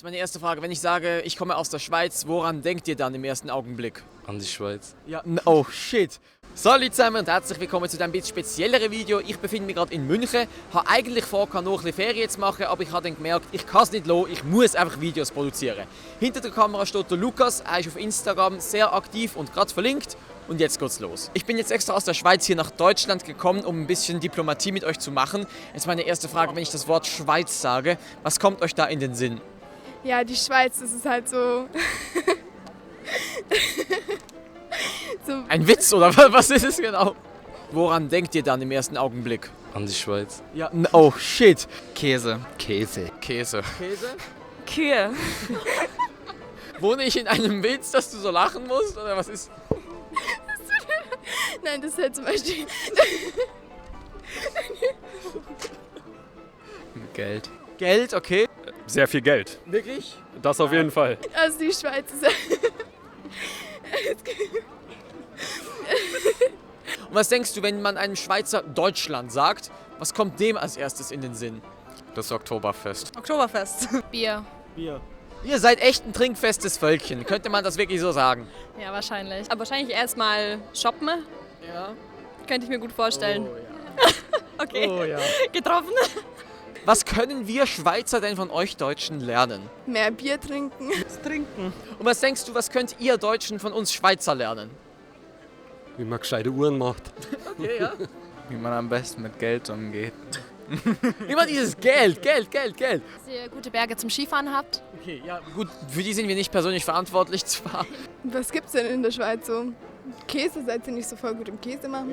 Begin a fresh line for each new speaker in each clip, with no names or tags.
ist meine erste Frage. Wenn ich sage, ich komme aus der Schweiz, woran denkt ihr dann im ersten Augenblick?
An die Schweiz.
Ja, oh shit. Salut zusammen und herzlich willkommen zu diesem bisschen spezielleren Video. Ich befinde mich gerade in München, habe eigentlich vor, noch ein bisschen Ferien zu machen, aber ich habe dann gemerkt, ich kann es nicht lassen, ich muss einfach Videos produzieren. Hinter der Kamera steht der Lukas, er ist auf Instagram sehr aktiv und gerade verlinkt. Und jetzt geht's los. Ich bin jetzt extra aus der Schweiz hier nach Deutschland gekommen, um ein bisschen Diplomatie mit euch zu machen. Jetzt meine erste Frage, wenn ich das Wort Schweiz sage, was kommt euch da in den Sinn?
Ja, die Schweiz, das ist halt so...
Ein Witz oder was ist es genau? Woran denkt ihr dann im ersten Augenblick?
An die Schweiz.
Ja, oh shit.
Käse. Käse.
Käse.
Kühe.
Wohne ich in einem Witz, dass du so lachen musst oder was ist?
Nein, das ist halt zum Beispiel...
Geld.
Geld, okay.
Sehr viel Geld.
Wirklich?
Das auf jeden Fall.
Also die Schweiz ist...
Und was denkst du, wenn man einem Schweizer Deutschland sagt, was kommt dem als erstes in den Sinn?
Das Oktoberfest.
Oktoberfest.
Bier.
Bier. Ihr seid echt ein trinkfestes Völkchen, könnte man das wirklich so sagen?
Ja, wahrscheinlich. Aber wahrscheinlich erstmal shoppen.
Ja.
Könnte ich mir gut vorstellen. Okay,
Oh ja.
getroffen.
Was können wir Schweizer denn von euch Deutschen lernen?
Mehr Bier trinken.
Und was denkst du, was könnt ihr Deutschen von uns Schweizer lernen?
Wie man gescheite Uhren macht.
Okay, ja.
Wie man am besten mit Geld umgeht.
Immer dieses Geld.
Dass ihr gute Berge zum Skifahren habt.
Okay, ja gut, für die sind wir nicht persönlich verantwortlich zwar.
Was gibt's denn in der Schweiz so? Käse, seid ihr nicht so voll gut im Käse machen?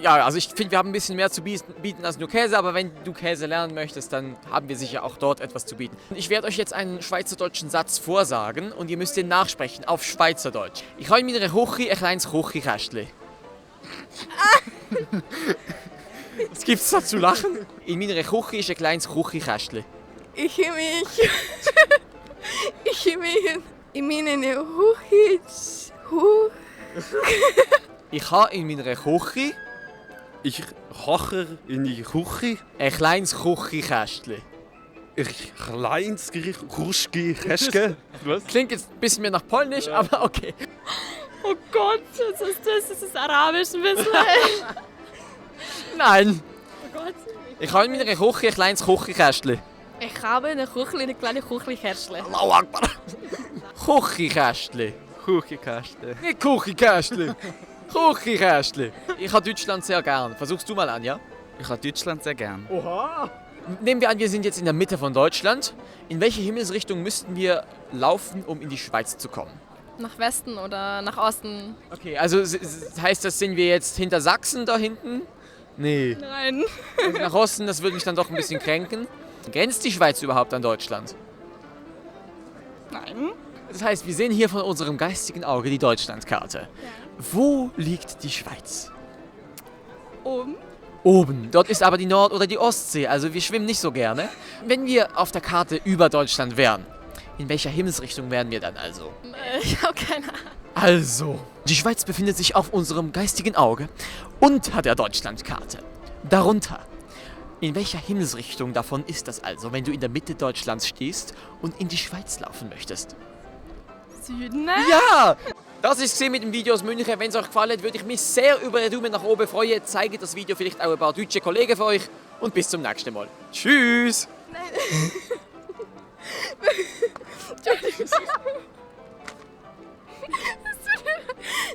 Ja, also ich finde, wir haben ein bisschen mehr zu bieten als nur Käse, aber wenn du Käse lernen möchtest, dann haben wir sicher auch dort etwas zu bieten. Ich werde euch jetzt einen schweizerdeutschen Satz vorsagen und ihr müsst den nachsprechen auf Schweizerdeutsch. Ich habe in meiner Küche ein kleines Küchenkästchen. Was gibt's da zu lachen? In meiner Küche ist ein kleines Küchenkästchen.
Ich in meine
Ich habe in meiner Küche
Ich koche in die Küche.
ein kleines Küchenkästchen.
Ich kleines Kruschki Käschke. Was?
Klingt jetzt ein bisschen mehr nach Polnisch, aber okay.
Oh Gott, was ist das? Das ist Arabisch ein bisschen.
Nein,
Oh Gott.
ich habe in meiner Küche ein kleines Küchenkästchen.
Ich habe eine Küche, eine kleine Küchenkästchen.
Allahu Akbar. Küchenkästchen.
Kuchenkaste.
Nicht Küchenkästchen. Küchenkästchen. Ich habe Deutschland sehr gern. Versuchst du mal an, ja?
Ich habe Deutschland sehr gern.
Oha. Nehmen wir an, wir sind jetzt in der Mitte von Deutschland. In welche Himmelsrichtung müssten wir laufen, um in die Schweiz zu kommen?
Nach Westen oder nach Osten?
Okay, also heißt das, sind wir jetzt hinter Sachsen da hinten? Nee.
Nein.
Und nach Osten, das würde mich dann doch ein bisschen kränken. Grenzt die Schweiz überhaupt an Deutschland?
Nein.
Das heißt, wir sehen hier von unserem geistigen Auge die Deutschlandkarte. Wo liegt die Schweiz?
Oben.
Oben. Dort ist aber die Nord- oder die Ostsee, also wir schwimmen nicht so gerne. Wenn wir auf der Karte über Deutschland wären, in welcher Himmelsrichtung wären wir dann also?
Ich habe keine Ahnung.
Also, die Schweiz befindet sich auf unserem geistigen Auge unter der Deutschlandkarte. Darunter. In welcher Himmelsrichtung davon ist das also, wenn du in der Mitte Deutschlands stehst und in die Schweiz laufen möchtest?
Süden.
Ja! Das ist es mit dem Video aus München. Wenn es euch gefallen hat, würde ich mich sehr über einen Daumen nach oben freuen. Zeige das Video vielleicht auch ein paar deutsche Kollegen von euch. Und bis zum nächsten Mal. Tschüss!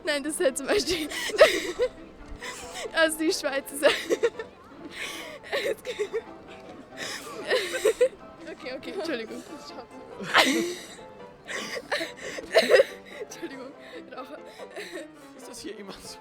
Nein, das ist halt zum Beispiel... Also die Schweiz ist... Okay, Entschuldigung. Entschuldigung, Raucher.
Ist das hier immer so?